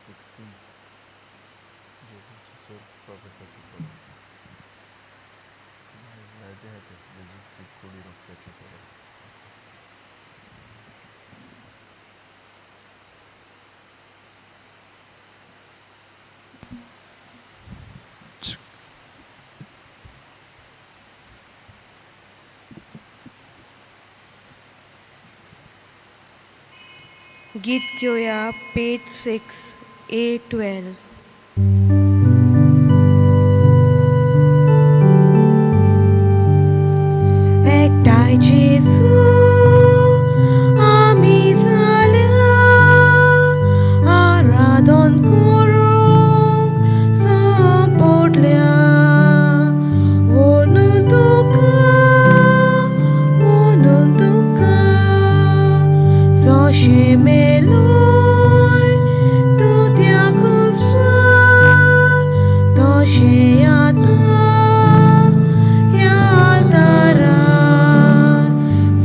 16th, जेजूची सोर्ग प्रवेसाची परब. आयज जायते खातीर जेजूची कुडी रोखप्याची परब. गीत घेवया पेज 6 A12. एकठांय जेजू आमी जाल्या आराधन करूंक सोंपडल्या म्हणून तुका म्हणून तुका जशें मेलोय तूं त्या कुसार तशें आतां ह्या आल्तारार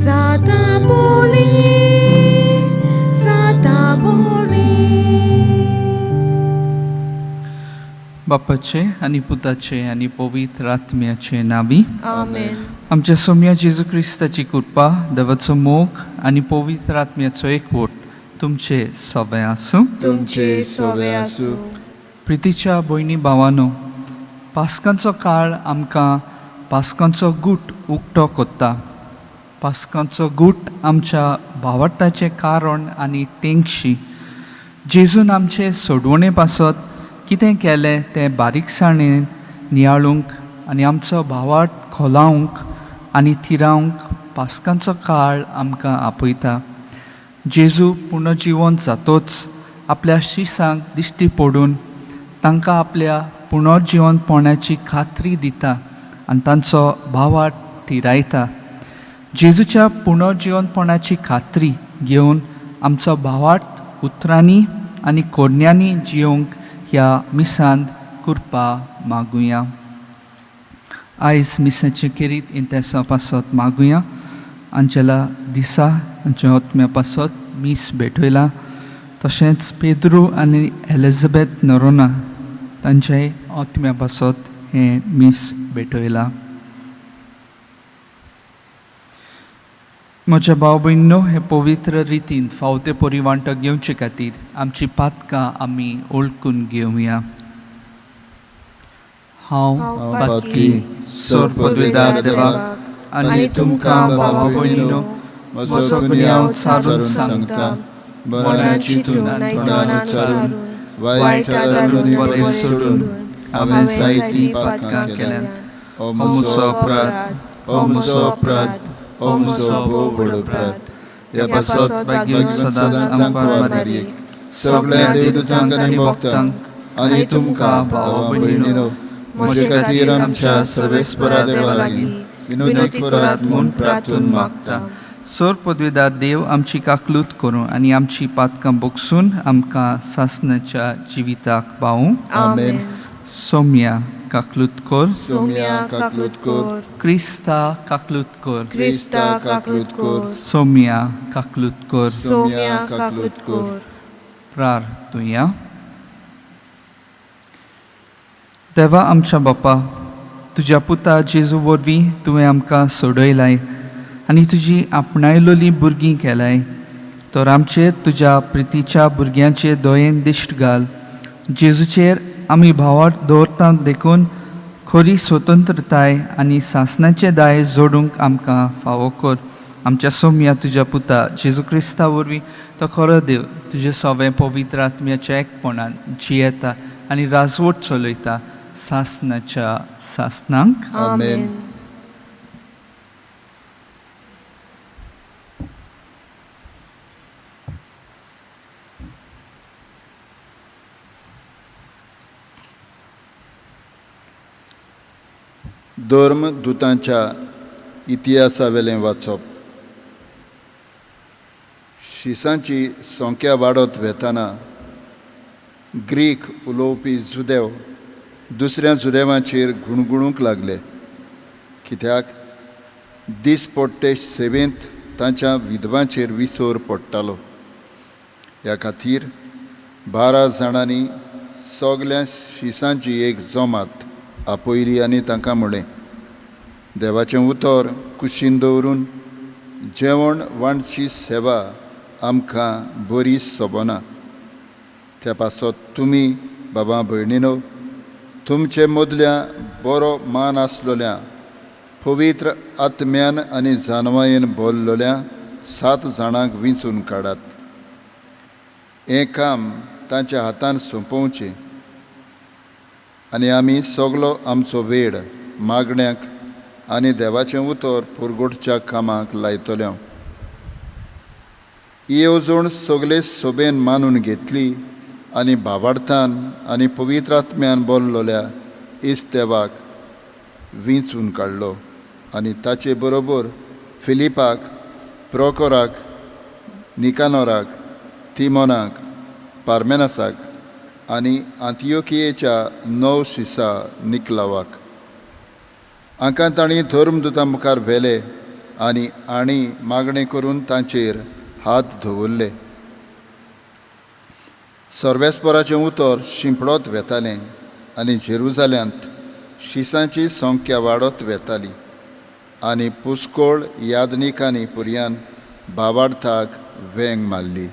जाता बोली जाता बोली. बापाचे आनी पुताचे आनी पवित्र आत्म्याचे नावी. आमेन. आमच्या सोम्या जेजू क्रिस्ताची कृपा, देवाचो मोग आनी पवित्र आत्म्याचो एकवट तुमचे सगळे आसूं. तुमचे सोवे आसूं. प्रितीच्या भयणी भावानो, पास्कांचो काळ आमकां पास्कांचो गूट उक्तो कोत्ता. पास्कांचो गूट आमच्या भावार्थाचें कारण आनी तेंगशी. जेजून आमचे सोडवणे पासत कितें केलें तें बारीकसाणेन नियाळूंक आनी आमचो भावार्थ खोलावंक आनी थिरावंक पास्कांचो काळ आमकां आपयता. जेजू पुनर्जिवन जातोच आपल्या शिसांक दिश्टी पडून तांकां आपल्या पुनर्जिवनपणाची खात्री दिता आनी तांचो भावार्थ थिरायता. जेजूच्या पुनर्जिवनपणाची खात्री घेवन आमचो भावार्थ उतरांनी आनी कोरण्यांनी जियोवंक ह्या मिसांत कृपा मागुया. आयज मिसाचें खेरीत इंतेसां पासत मागुया. आंजेला दिसा हांच्या आत्म्या पासत मीस भेटयलां. तशेंच पेद्रू आनी एलिझाबेथ नरोना तांच्याय आत्म्या पासत हें मीस भेटयलां. म्हज्या भाव भयणीनो, हे पवित्र रितीन फावते परी वांटो घेवचे खातीर आमची पातकां आमी ओळखून घेवया. हांव हांव पातकी सोर पदवेदार देवाक आनी तुमकां भावा भयणीनो म्हजो गुन्यांव सारून सांगता. मनान चिंतून, तोंडान उच्चारून, वायट आनी बरें सोडून हांवें जायतीं पातकां केल्यांत. हो म्हजो अपराध, हो म्हजो अपराध, हो म्हजो भोव व्हड अपराध. ह्या पासत भाग्यवंत सदांच आमकां मारयेक, सगळ्या देवदूतांक आनी भक्तांक आनी तुमकां भावा भयणीनो म्हजे खातीर आमच्या सर्वेस्परा देवा लागीं विनवणी करात म्हूण प्रार्थून मागता. सोर पदवेदार देव आमची काकलूत करूं आनी आमची पातकां बोगसून आमकां सासणाच्या जिविताक पावूं. आमेन. सोम्या काकलूत कर. सोम्या काकलूत कर. क्रिस्ता काकलूत कर. क्रिस्ता काकलूत कर. सोम्या काकलूत कर. सोम्या काकलूत कर. प्रार्थुया. देवा आमच्या बापा, तुज्या पुता जेजू वरवीं तुवें आमकां सोडयलाय आनी तुजी आपणायलोली भुरगीं केलाय, तर आमचेर तुज्या प्रितीच्या भुरग्यांचे दयेन दिश्ट घाल. जेजूचेर आमी भावार्थ दवरतात देखून खरी स्वतंत्रताय आनी सासणाचें दायज जोडूंक आमकां फावो कर. आमच्या सोम्या तुज्या पुता जेजू क्रिस्ता वरवीं, तो खरो देव, तुजें सवें पवित्र आत्म्याच्या एकपणान जियेता आनी राजवट चलयता सासणाच्या सासणांक. आमेन. धर्म दुतांच्या इतिहासावेलें वाचप. शिसांची संख्या वाडत वेताना ग्रीक उलोवपी जुदेव दुसऱ्या जुदेवांचेर गुणगुणूंक लागले, कित्याक दीसपट्टे सेवेंत तांच्या विधवांचेर विसर पडटालो. ह्या खातीर 12 जाणांनी सगल्या शिसांची एक जमात आपयली आनी तांकां म्हणलें, देवाचें उतर कुशीन दवरून जेवण वांटची सेवा आमकां बरी सोबना. त्या पासत तुमी बाबा भयणीनो तुमचे मदल्या बरो मान आसलेल्या पवित्र आत्म्यान आनी जानवायेन बोल्लोल्या 7 जाणांक विंचून काडात. हें काम तांच्या हातान सोंपोवचें आनी आमी सगलो आमचो वेळ मागण्याक आनी देवाचें उतर पुरगोटच्या कामाक लायतले. ही येवजण सगळे सोबेन मानून घेतली आनी भावार्थान आनी पवित्र आत्म्यान बोल्लोल्या इस्तेवाक विंचून काडलो आनी ताचे बरोबर फिलिपाक, प्रोकोराक, निकानोराक, तिमोनाक, पार्मेनासाक आनी आंतियोकियेच्या 9 शिसा निकलावाक. हांकां तांणी धर्मदुतां मुखार व्हेले आनी आनी मागणें करून तांचेर हात दवरले. सर्वेस्पराचें उतर शिंपडत वेतालें आनी जेरुजाल्यांत शिसांची संख्या वाडत वेताली आनी पुस्कोळ यादनिकांनी पुरयान भावार्थाक वेंग मारली.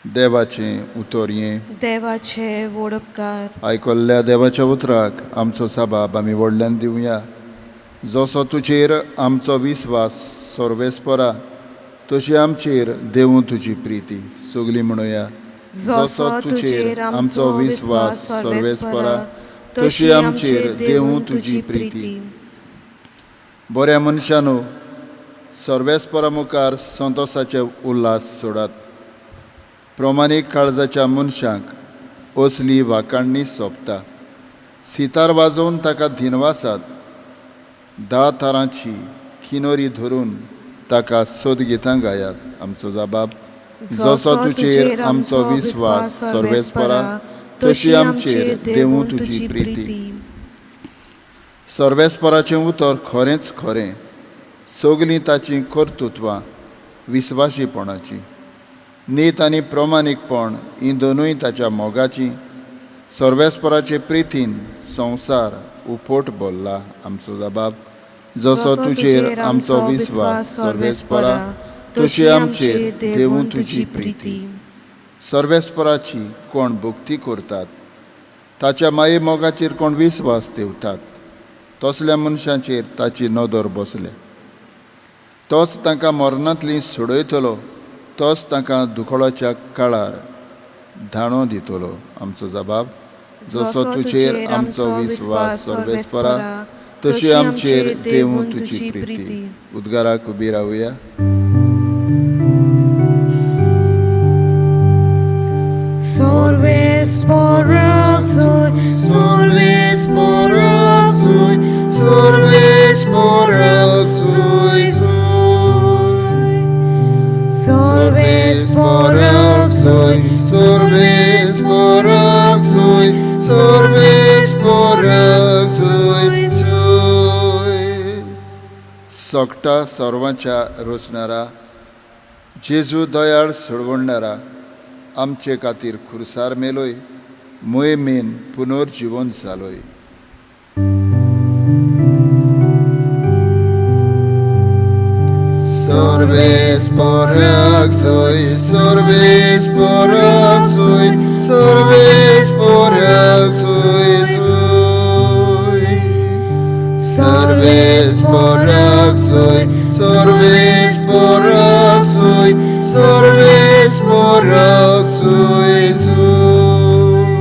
देवाचें उतर हें. देवाचे वोडपकार. आयकल्ल्या देवाच्या उतराक आमचो साबाब आमी व्हडल्यान दिवया. जसो तुजेर आमचो विस्वास सर्वेस्परा तशी आमचेर देवूं तुजी प्रिती. सगली म्हणुया, जसो तुजेर आमचो विस्वास सर्वेस्परा तशी आमचेर देवूं तुजी प्रिती. बऱ्या मनशानो सर्वेस्परा मुखार संतोसाचे उल्हास सोडात. प्रमाणीक काळजाच्या मनशांक असली वाकाणणी सोंपता. सितार वाजोवन ताका धिनवासात. 10 तारांची किनोरी धरून ताका सोदगितां गायात. आमचो जबाब, जसो तुजेर आमचो विस्वास सर्वेस्परा तशी आमचेर देवूं तुजी प्रिती. सर्वेस्पराचें उतर खरेंच खरें. सगलीं ताचीं कर्तृत्वां विस्वाशीपणाचीं. नीत आनी प्रमाणीकपण हीं दोनूय ताच्या मोगाचीं. सर्वेस्पराचे प्रितीन संवसार उपोट भरला. आमचो जबाब, जसो तुजेर आमचो विस्वास सर्वेस्परा तशी आमचेर देवूं तुजी प्रिती. सर्वेस्पराची कोण भक्ती करतात, ताच्या माये मोगाचेर कोण विस्वास ठेवतात, तसल्या मनशांचेर ताची नदर बसल्या. तोच तांकां मरणांतली सोडयतलो, तोच तांकां दुखोळाच्या काळार धाणो दितलो. आमचो जबाब, जसो तुजेर आमचो विस्वास सर्वेस्परा तशी आमचेर देवूं तुजी प्रिती. उद्गाराक उबी रावया. सर्वेस्पराक जोय, सर्वेस्पराक जोय, सर्वेस्पराक जोय जोय. सर्वेस्पराक जोय, सर्वेस्पराक जोय, सर्वेस्पराक जोय जोय. सगटा सर्वांच्या रोचणारा जेजू दयाळ सोडवणारा आमचे खातीर खुर्सार मेलोय, मोहिमेन पुनर्जिवन जालोय. सर्वेस्पराक जोय, सर्वेस्पराक जोय, सर्वेस्पराक जोय जोय. सर्वेस्पराक जोय, सर्वेस्पराक जोय, सर्वेस्पराक जोय जोय.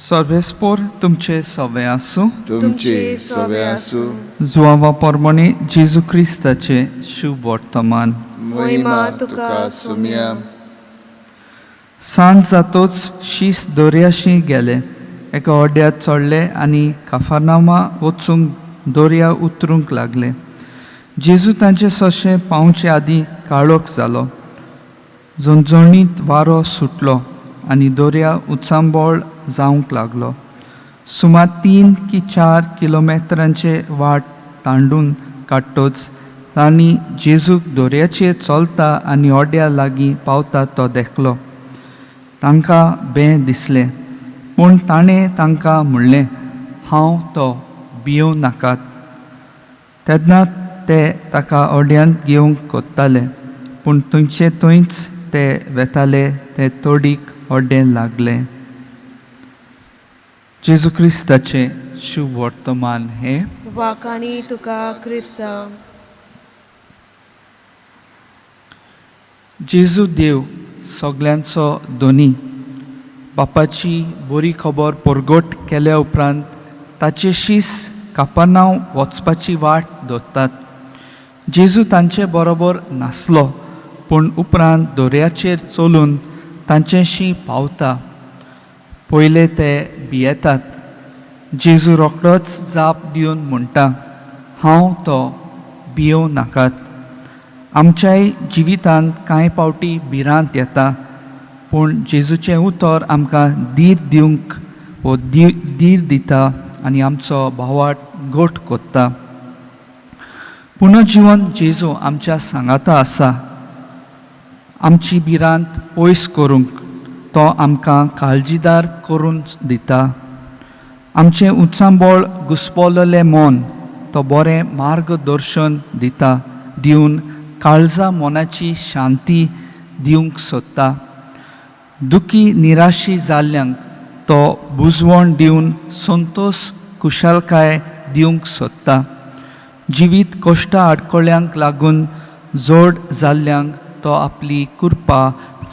सर्वेस्पोर तुमचे सवे आसूं. तुमचे सवे आसूं. जुआवा परमणे जेजू क्रिस्ताचे शुभ वर्तमान. महिमा तुका सुम्या. सांज जातोच शीस दर्याशी गेले. एका अड्ड्यात चडले आनी काफानामा वचूंक दर्या उतरूंक लागले. जेजू तांचे सोशे पावचे आदीं काळोख जालो. झणझणीत वारो सुटलो आनी दर्या उचांबळ जावंक लागलो. सुमार 3 की 4 किलोमेत्रांचे वाट तांडून काडटोच तांणी जेजूक दोरयाचेर चलता आनी ओड्या लागीं पावता तो देखलो. तांकां बें दिसलें, पूण ताणें तांकां म्हणलें, हांव तो, भियोव नाकात. तेन्ना ते ताका ओड्यांत घेवंक कोत्ताले, पूण थंयचे थंयच ते वेताले ते तोडीक ओड्डें लागलें. जेजू क्रिस्ताचें शुभ वर्तमान हें. वाकानी तुका क्रिस्ता. जेजू देव सगल्यांचो धनी. बापाची बरी खबर परगट केल्या उपरांत ताचे शीस कापानांव वचपाची वाट दवरतात. जेजू तांचे बरोबर नासलो, पूण उपरांत दर्याचेर चलून तांचेशी पावता. पयले ते भियेतात. जेजू रोखडोच जाप दिवन म्हणटा, हांव तो, भियोव नाकात. आमच्याय जिवितांत कांय फावटी भिरांत येता, पूण जेजूचें उतर आमकां धीर दिवंक वो धीर दिता आनी आमचो भावाट घट कोत्ता. पुनर्जिवन जेजू आमच्या सांगाता आसा. आमची भिरांत पयस करूंक तो आमकां काळजीदार करून दिता. आमचें उचांबळ घुस्पलेलें मन तो बरें मार्गदर्शन दिता, दिवन काळजा मनाची शांती दिवंक सोदता. दुखी निराशी जाल्ल्यांक तो बुजवण दिवन संतोश खुशालकाय दिवंक सोदता. जिवीत कश्टा आडखळ्यांक लागून जोड जाल्ल्यांक तो आपली कृपा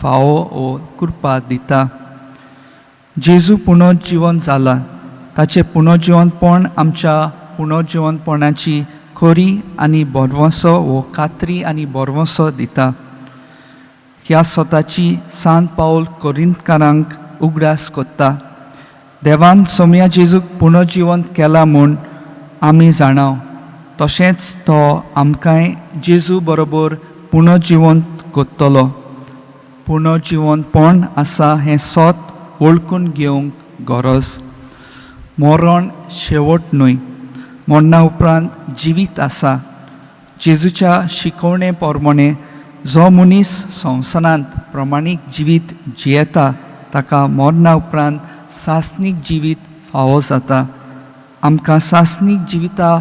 फावो ओ कृपा दिता. जेजू पुनर्जिवन जाला. ताचें पुनर्जिवनपण आमच्या पुनर्जिवनपणाची खरी आनी भरवंसो वो खात्री आनी भरवंसो दिता. ह्या स्वताची सांत पावल कोरिंतकारांक उगडास कोत्ता. देवान सोम्या जेजूक पुनर्जिवंत केला म्हूण आमी जाणाव, तशेंच तो आमकांय जेजू बरोबर पुनर्जिवंत कोत्तलो. पुनर्जिवंतपण आसा हें सत वळखून घेवंक गरज. मरण शेवट न्हय, मरणा उपरांत जिवीत आसा. जेजूच्या शिकवणे प्रमाणे जो मनीस संवसारांत प्रमाणीक जिवीत जियेता ताका मरणा उपरांत सासणीक जिवीत फावो जाता. आमकां सासणीक जिविता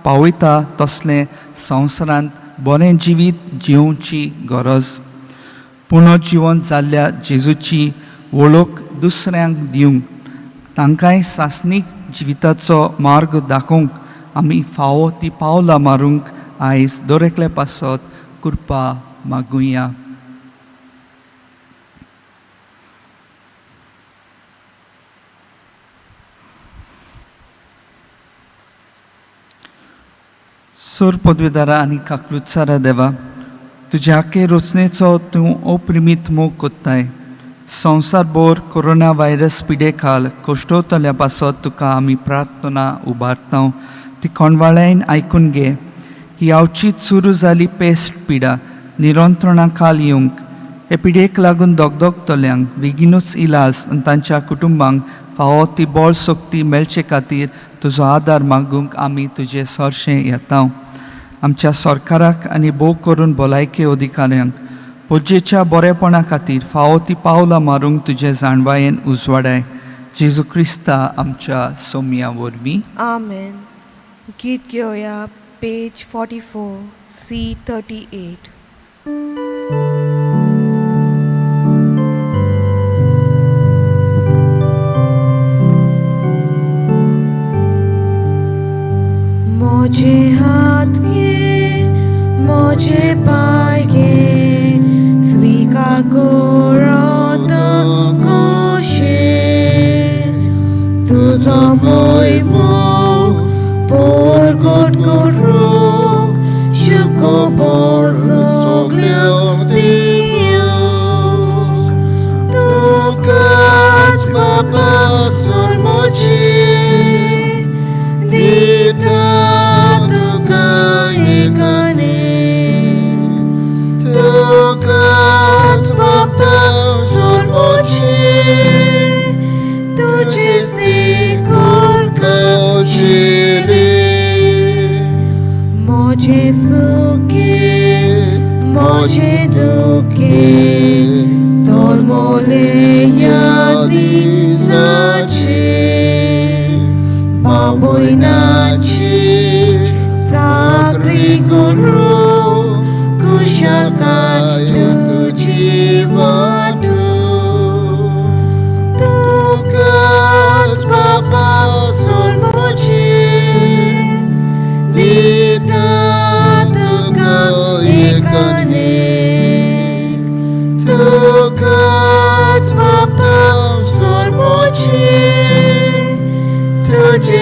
पावयता तसलें संवसारांत बरें जिवीत जिवची गरज. पुनर्जिवन जाल्ल्या जेजूची वळख दुसऱ्यांक दिवंक, तांकांय सासणीक जिविताचो मार्ग दाखोवंक आमी फावो ती पावलां मारूंक आयज दर एकल्या पासत कृपा मागुया. सोर पदवेदारा आनी काकलुत्सारा देवा, तुज्या आखे रचनेचो तूं अप्रिमीत मोग कोत्ताय. संवसारभर कोरोना व्हायरस पिडे खाल कश्टवतल्या पासत तुका आमी प्रार्थना उबारता, ती कोणवाळ्यान आयकून घे. ही आवचीत सुरू जाली पेस्ट पिडा निरंत्रणा खाल येवंक, हे पिडयेक लागून दगदगतल्यांक बेगीनूच इलाज आनी तांच्या कुटुंबांक फावो ती बळ शक्ती मेळचे खातीर तुजो आदार मागूंक आमी तुजे सरशें येता. आमच्या सरकाराक आनी भोव करून भलायकी अधिकाऱ्यांक पोजेच्या बरेपणा खातीर फावो ती पावलां मारूंक तुजे जाणवायेन उजवाडाय. जेजू क्रिस्ता आमच्या सोमया वरवीं. आमेन. गीत घेवया पेज 44 C 38. मोजे हात घे, मोजे पाय घे, स्वीकार करत कशे तुजो मोय मोग परगट करूंक शुभ सगल्यांक दिवंक तुकाच बापा सोडमोची दिता तुका एकाने म्हजें दुखें तोलमोलें ह्या दिसाचेर बाबयनाची चाकरी करूंक कुशळकाय तुजी वाटू तुकाच बाबा सोडमोची दिता तुका एकाने तुकाच बाबा सोडमोची तुजी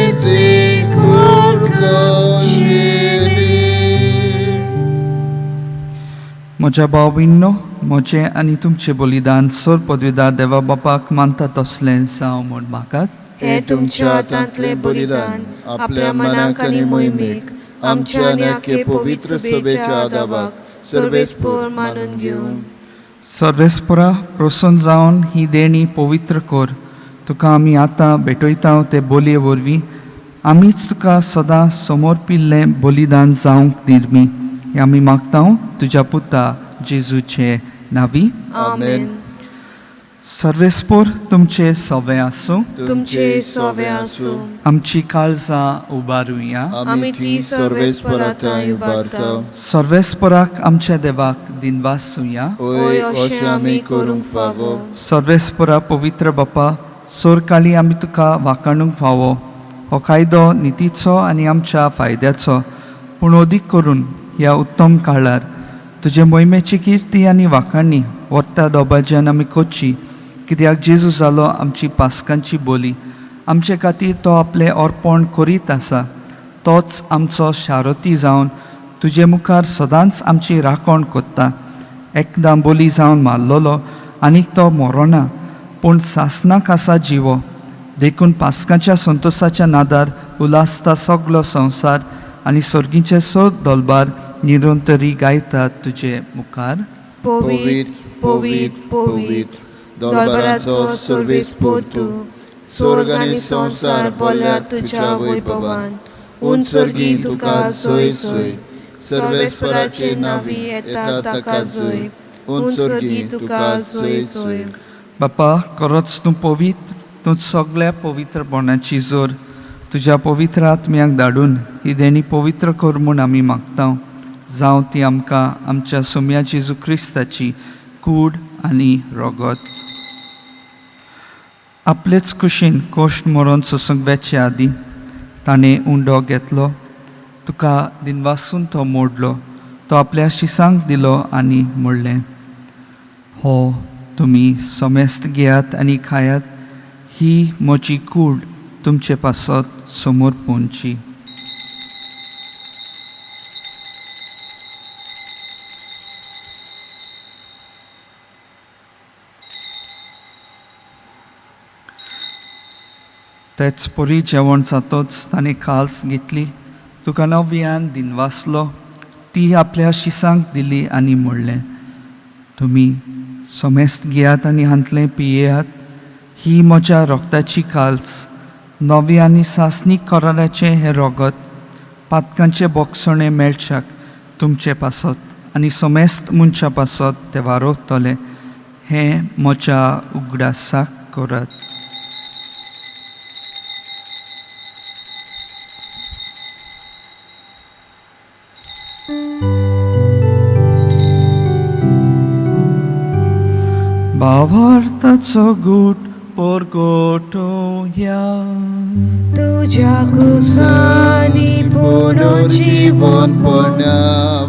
म्हज्या भाव भयणींनो, म्हजें आनी तुमचें बलिदान सोर पदवीदार देवा बापाक मानता तसलें जावं म्हूण मागात. हे तुमच्या हातांतलें बलिदान आपल्या मनाक आनी मोहिमेक आमच्या आनी आख्खे पवित्र सभेच्या आदाबाक सर्वेस्पोर मानून घेवं. सर्वेस्परा प्रसन्न जावन ही देणी पवित्र कर. तुका आमी आतां भेटयता ते बोलये वरवीं आमीच तुका सदां समोर पिल्लें बलिदान जावंक निर्मी हें आमी मागता तुज्या पुता जेजूचे नांवी. आमेन. सर्वेस्पोर तुमचे सवे आसूं. तुमचे सोवे आसूं. आमची काळजां उबारुया. आमी ती सर्वेस्पराथांय उबारता. सर्वेस्पराक आमच्या देवाक दिनवासुया. ओय अशें आमी करूंक फावो. सर्वेस्परा पवित्र बापा, सोरकाली आमी तुका वाखाणूंक फावो. हो कायदो नितीचो आनी आमच्या फायद्याचो, पूण अदीक करून ह्या उत्तम काळार तुजे मोहिमेची किर्ती आनी वाखाणी वट्टा दोबाज्यान आमी करची, कित्याक जेजू जालो आमची पास्कांची बोली. आमचे खातीर तो आपलें अर्पण करीत आसा. तोच आमचो शारती जावन तुजे मुखार सदांच आमची राखण करता. एकदां बोली जावन मारलेलो आनीक तो मरोना, पूण सासणाक आसा जिवो. देखून पास्काच्या संतोसाच्या नादार उल्हासता सगलो संवसार आनी सर्गीचे स दोलबार निरंतरी गायतात तुजे मुखार. पवित्र पवित्र पवित्र दोलबाराचो सर्वेस्पोर तूं, स्वर्ग आनी संवसार बोल्ल्या तुज्या वैभवान. उंच सर्गी तुका सोय सोय, सर्वेस्पराचे नावी येता ताका जोय, उंच सर्गी तुका सोय सोय. बापा, खरोच तूं पवित्र, तूं सगळ्या पवित्रपणाची जोर. तुज्या पवित्र आत्म्याक धाडून ही देणी पवित्र कर म्हूण आमी मागता. जावं ती आमकां आमच्या सोम्या जेजू क्रिस्ताची कूड आनी रगत. आपलेच कुशीन कोश्ट मरोन सोसूंक वेचे आदीं ताणें उंडो घेतलो, तुका दिनवासून तो मोडलो, तो आपल्या शिसांक दिलो आनी म्हणलें, हो तुमी समेस्त घेयात आनी खायात, ही म्हजी कूड तुमचे पासत समोर पोंची. तेच परी जेवण जातोच ताणें काल्स घेतली, तुका नव्यान दिनवासलो, ती आपल्या शिसांक दिली आनी म्हणलें, तुमी समेस्त घेयात आनी हांतलें पियेयात, ही म्हज्या रोगताची काल्स, नवी आनी सासणीक कराराचें हें रोगत पातकांचें बोगसणें मेळच्याक तुमचे पासत आनी समेस्त मनशा पासत तें वारोवतलें. हें म्हज्या उगडासाक करात. भावार्थाचो गूट परगटोया. तुज्या कुसानी पुनर्जीवन पणा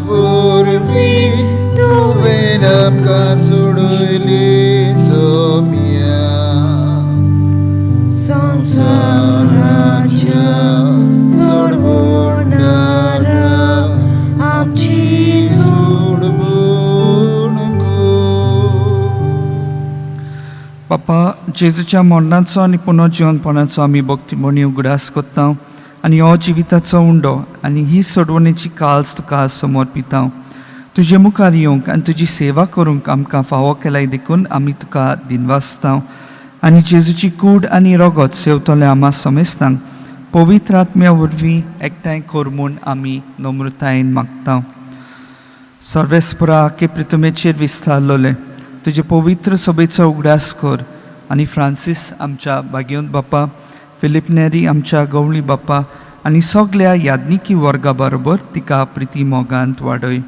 वरवीं तुवें आमकां सोडयली सोम्या. संवसाराच्या सोडवणारा आमची सोडवण कर. बापा, जेजूच्या मरणाचो आनी पुनर्जिवनपणाचो आमी भक्तीमणी उगडास करता आनी हो जिविताचो उंडो आनी ही सोडवणेची काल्स तुका समर्पिता. तुजे मुखार येवंक आनी तुजी सेवा करूंक आमकां फावो केलाय देखून आमी तुका दिनवासता. आनी जेजूची कूड आनी रगत सेवतले आमा समेस्तांक पवित्र आत्म्या वरवीं एकठांय कर म्हूण आमी नम्रतायेन मागता. सर्वेस्परा आखे प्रितमेचेर विस्तारलोले तुजे पवित्र सभेचो उगडास कर आनी फ्रांसीस आमच्या भाग्यवंत बाप्पा, फिलीप नेरी आमच्या गवळी बाप्पा आनी सगल्या याज्ञिकी वर्गा बरोबर तिका प्रिती मोगांत वाडय.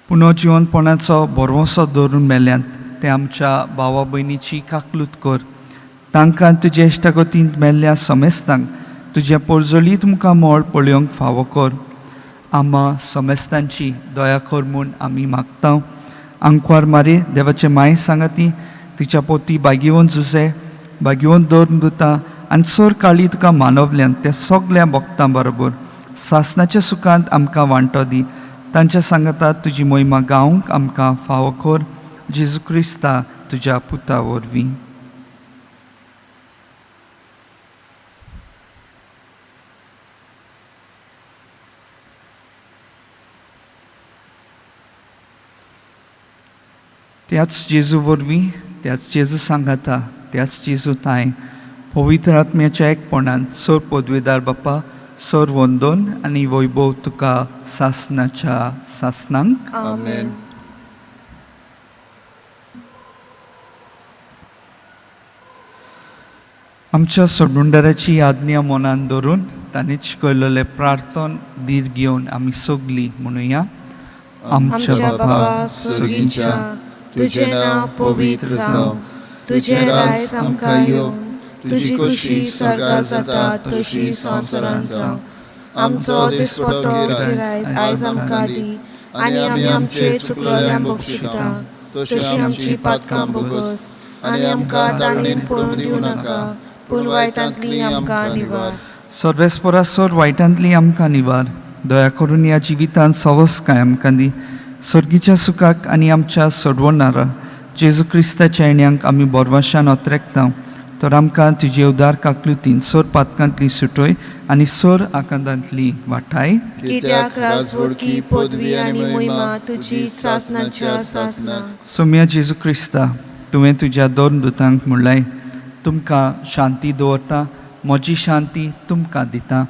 पुनर्जिवनपणाचो भरवंसो दवरून मेल्यांत ते आमच्या भावा भयणीची काकलूत कर. तांकां तुजे इश्टागतींत मेल्ल्या समेस्तांक तुजें पोरजोलीत मुखामळ पळोवंक फावो कर. आमा समेस्तांची दया कर म्हूण आमी मागता. आंकवार मारी देवाचे माय सांगाती तिच्या पोती बागेवन जुजे बागेवन दवरून दिता आनी सर काळी तुका मानवल्यान त्या सगल्या भक्तां बरोबर सासनाच्या सुखांत आमकां वांटो दी. तांच्या सांगाता तुजी मोहिमा गावंक आमकां फावो कर. जेजू क्रिस्ता तुज्या पुता वरवीं. त्याच जेजू वरवीं, त्याच जेजू सांगाता, त्याच जेजू ताय पवित्र आत्म्याच्या एकपणान सर पदवेदार बाप्पा सर वंदन आनी वैभव तुका सासनाच्या सासनांक. आमेन. आमच्या सोडुंडाराची आज्ञा मनान धरून ताणें शिकयलेलें प्रार्थन धीर घेवन आमी सगलीं म्हणुया. आमच्या बाबा सर्गीच्या, तुजें नांव पवित्र जावं, तुजें राज आमकां येवं, तुजी खुशी स्वर्गार जाता तशी संवसारांत जावं. आमचो दिसपटो गिरायक आयज आमकां दी आनी आमी आमचे चुकलेल्यांक बक्षिता तशी आमची पातकां भोगस आनी आमकां ताणेन पडून दिवं नाका, पूण वायटांतली आमकां निवार. सर्वेस्परा सर वायटांतली आमकां निवार. दया करून ह्या जिवितांत सवस काय आमकां दी. सर्गीच्या सुखाक आनी आमच्या सोडवणारा जेजू क्रिस्ताच्या येण्यांक आमी बोरवाशान ओतरेकता. तर आमकां तुजे उदार काकलुतीन सोर पातकांतली सुटय आनी सोर आकांतांतली वाटाय. कित्याक राजवडकी पदवी आनी मोहिमा तुजी सासनाच्या सासनाक. सोम्या जेजू क्रिस्ता, तुवें तुज्या दोन दुतांक म्हणलें, तुमकां शांती दवरता, म्हजी शांती तुमकां दिता.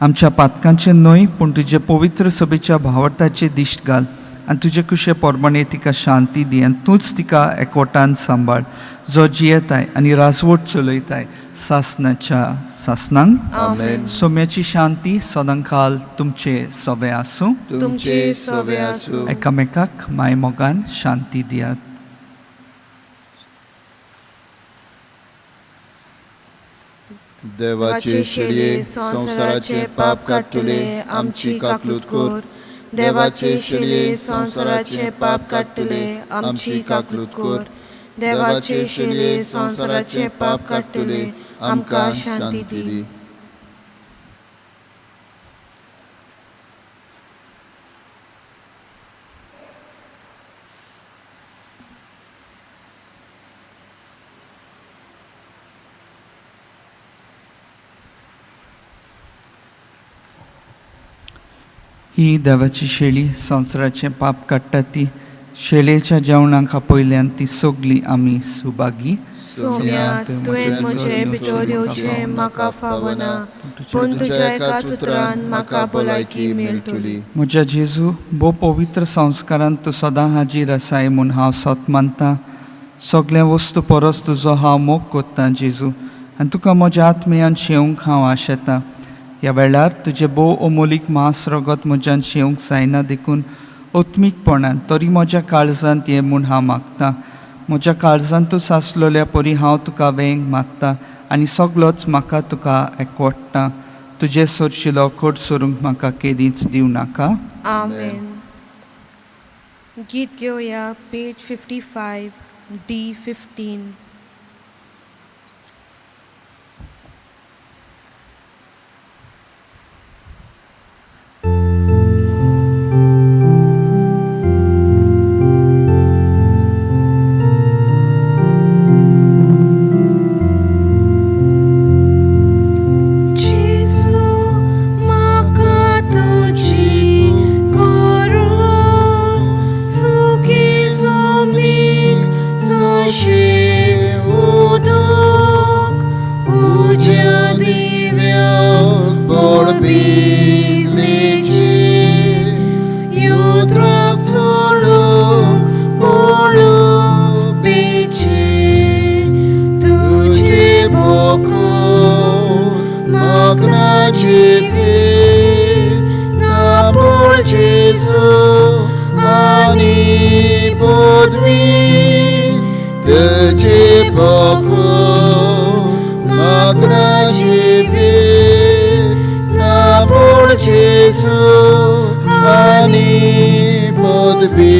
आमच्या पातकांचें न्हय पूण तुजे पवित्र सभेच्या भावार्थाचे दिश्ट घाल आनी तुजे कुशे प्रमाणे तिका शांती दी आनी तूंच तिका एकवटान सांबाळ, जो जियेताय आनी राजवट चलयताय सासनाच्या सासनांक. आमेन. सोम्याची शांती सदांकाल तुमचे सवे आसूं. तुमचे सवे आसूं. एकामेकाक माय मोगान शांती दियात. देवाचे शेळये संवसाराचे पाप काडटले आमची काकलूत कर. देवाचे शेळये संवसाराचे पाप काडटले आमची काकलूत कर. देवाचे शेळये संवसाराचे पाप काडटले आमकां शांती दी. ही देवाची शेळी संवसाराचें पाप काडटा ती शेळयेच्या जेवणाक आपयल्यान ती सगली आमी सुभागी. सोम्या, तुवें म्हजे भितर येवचें म्हाका फावना, पूण तुज्या एकाच उतरान म्हाका भलायकी मेळटली. म्हज्या जेजू, भोव पवित्र संस्कारान तूं सदां हाजीर आसाय म्हूण हांव सत मानता. सगल्या वस्तू परस तुजो हांव मोग कोत्तां जेजू, आनी तुका म्हज्या आत्म्यान शेवंक हांव आशेतां. ह्या वेळार तुजें भोव अमोलीक मांस रगत म्हज्यान शेवंक जायना देखून आत्मीकपणान तरी म्हज्या काळजांत ये म्हूण हांव मागतां. म्हज्या काळजांतूच आसलेल्या परी हांव तुका वेंग मागता आनी सगलोच म्हाका तुका एकवटता. तुजें सरशिलो खोट सरूंक म्हाका केदींच दिवं नाका. आमेन. गीत घेवया पेज 55 D15. जेजू म्हाका तुजी गरज, सुखी जमीन जशें जिवीत ना बोल जेजू आनी पदवी तुजे बगून म्हाका जिवीत ना बोल जेजू आनी पदवी.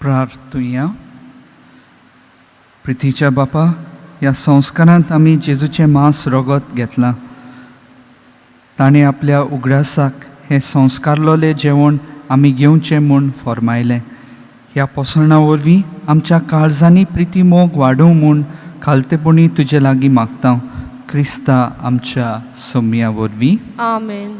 प्रार्थुया. प्रितीच्या बापा, ह्या संस्कारांत आमी जेजूचें मांस रगत घेतलां. ताणें आपल्या उगडासाक हें संस्कारलोलें जेवण आमी घेवचें म्हूण फॉर्मायलें. ह्या पोसवणा वरवीं आमच्या काळजांनी प्रिती मोग वाडोवं म्हूण खालतेपणी तुजे लागीं मागता, क्रिस्ता आमच्या सोम्या वरवीं. आमेन.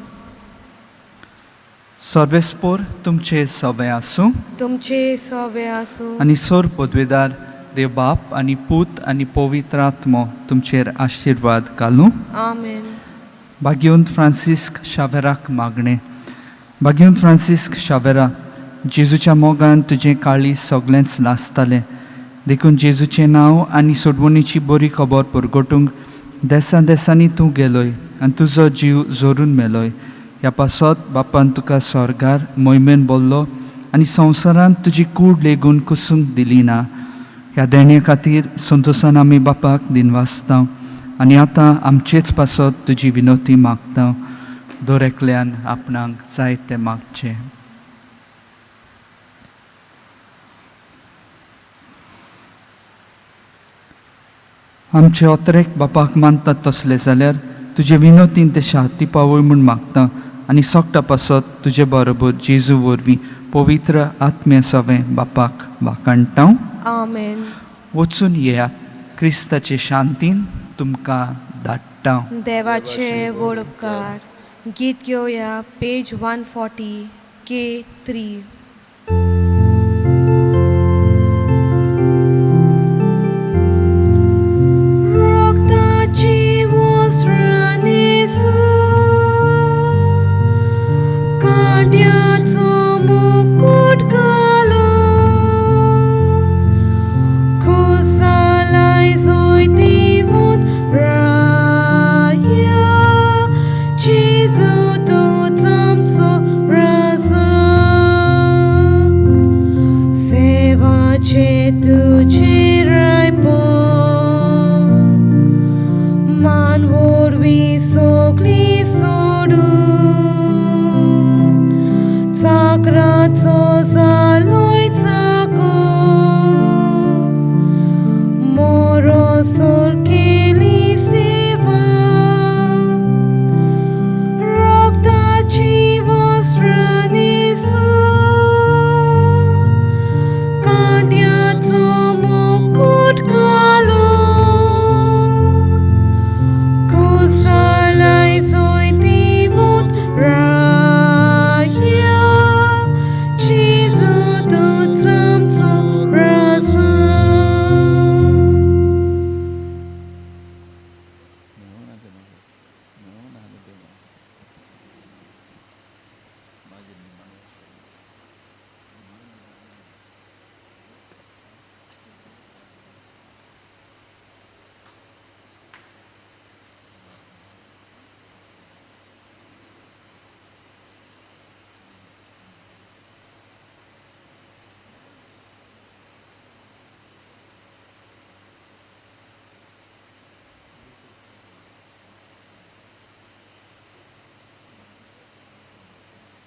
सर्वेस्पोर तुमचे सवे आसूं. तुमचे सवे आसूं. आनी सोर पदवेदार देव बाप आनी पूत आनी पवित्र आत्मो तुमचेर आशिर्वाद घालूं. आमेन. भाग्यवंत फ्रांसिस्क शावेराक मागणें. भाग्यवंत फ्रांसिस्क शावेरा, जेजूच्या मोगान तुजें काळीज सगळेंच लासतालें, देखून जेजूचें नांव आनी सोडवणीची बरी खबर परगटूंक देसां देसांनी तूं गेलोय आनी तुजो जीव जोरून मेलोय. ह्या पासत बापान तुका स्वर्गार मोहिमेन बोल्लो आनी संवसारांत तुजी कूड लेगून कुसूंक दिली ना. ह्या देणे खातीर संतोसान आमी बापाक दिनवासता आनी आतां आमचेच पासत तुजी विनोती मागता. दर एकल्यान आपणाक जाय तें मागचें. आमचे अत्रेक बापाक मानतात तसले जाल्यार तुजे विनोतीन ते शांती पावय म्हूण मागता आनी सोगटा पासत तुजे बरोबर जेजू वरवीं पवित्र आत्म्या सवें बापाक वाखाणटा. आमेन. वचून येयात, क्रिस्ताचे शांतीन तुमकां धाडटा. देवाचे व्हड उपकार. गीत घेवया पेज 140 K3. Man, what we